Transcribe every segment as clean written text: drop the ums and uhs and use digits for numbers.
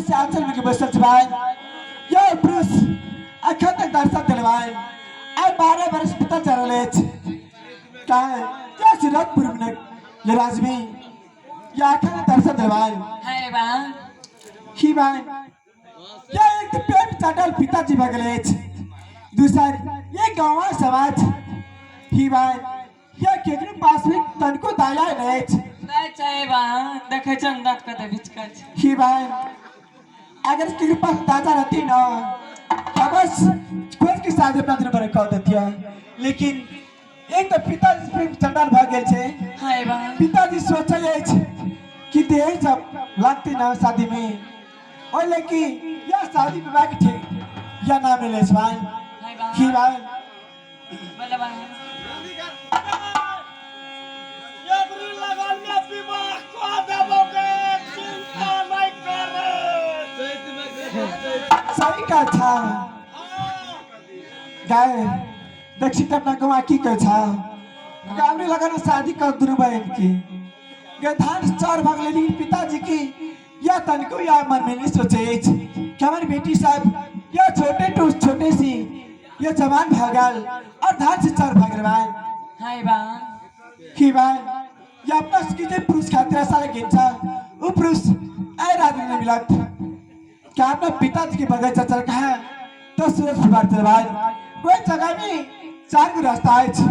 से आंचल में के बैसल छै भाई। यो पुरुष अखन तक दर्शन दिलवाए आइ 12 बरस बीतल जा रहल अछि। काहे या सूरजपुर में ये राजमी या अखन दर्शन दिलवाए है बा ही भाई। या एक तो प्रेम चटल पिताजी भऽ गेल अछि, दूसर ये गाँव समाज ही भाई या केकरो पास भी तनको दया नहि अछि। नहि छै बा, देखै छ ने दाँत कते बिचकल छै। ही भाई, अगर केकरो पास दादा रहती ना तो बस खोज के शादी अपना दिन पर कह देती है, लेकिन एक तो पिताजी प्रेम चंडाल भऽ गेल छै। है बा। पिताजी सोचै अछि कि दहेज जब लगती ना शादी में ओहि लेकिन या शादी विवाह के ठीक या ना मिले छै भाई। है बा। ही भाई। बोले बा। एबरी लगन में विवाह कऽ देबो गे, चिंता नहीं करे। सही का था गाय दक्षिण अपना गवा की कहै छा गामरी लगन शादी कर दुनू बहन की गे धान चार भाग लेली पिताजी की या तनिको या मन में नहीं सोचे अछि कि हमारी बेटी साहब या छोटे टू छोटे सी या जवान भागल और धान से चार भाग रहे है बा। की भाई या अपना की जे पुरुष खातिर सारा गिनछा उ पुरुष ऐ रात में मिलत क्या अपना पिताजी के बगल चल कहा तो सूरज फुलवार चल भाई। कोई जगह में चार गो रास्ता अछि,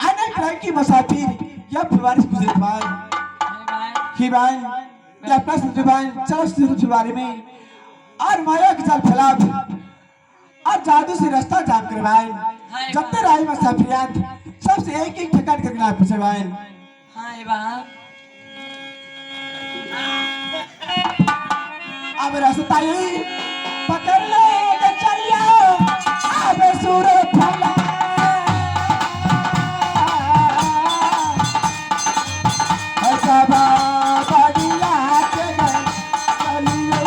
अनेक रंग की मुसाफिर या फुलवारी से गुजरत भाई। है बा। की भाई या अपना सूरज भाई चलो सूरज फुलवारी में और माया के जाल फैलाव और जादू से रास्ता जाम करवाए। जब तक राही मुसाफिरियात सबसे एक एक ठिकान करके ना पूछे भाई। है बा। अब रास्ता यही पकड़ ले के चलिया अब सूरज फैला। ऐसा बाबा के गए चलियो।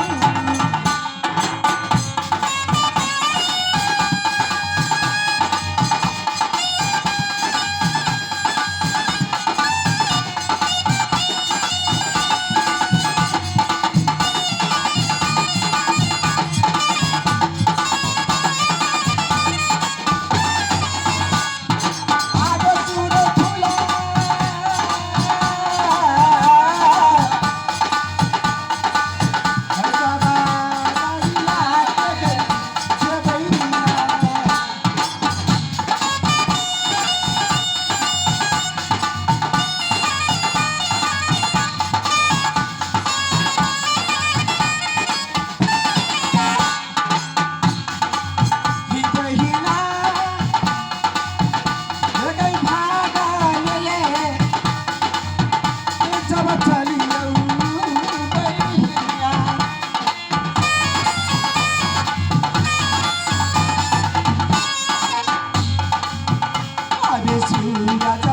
आगे सूरज फूला। ऐसा बाबा के गए चलियो। ही बहिना लगई भागा ले जब चलियौ बहिना। अरे सूरज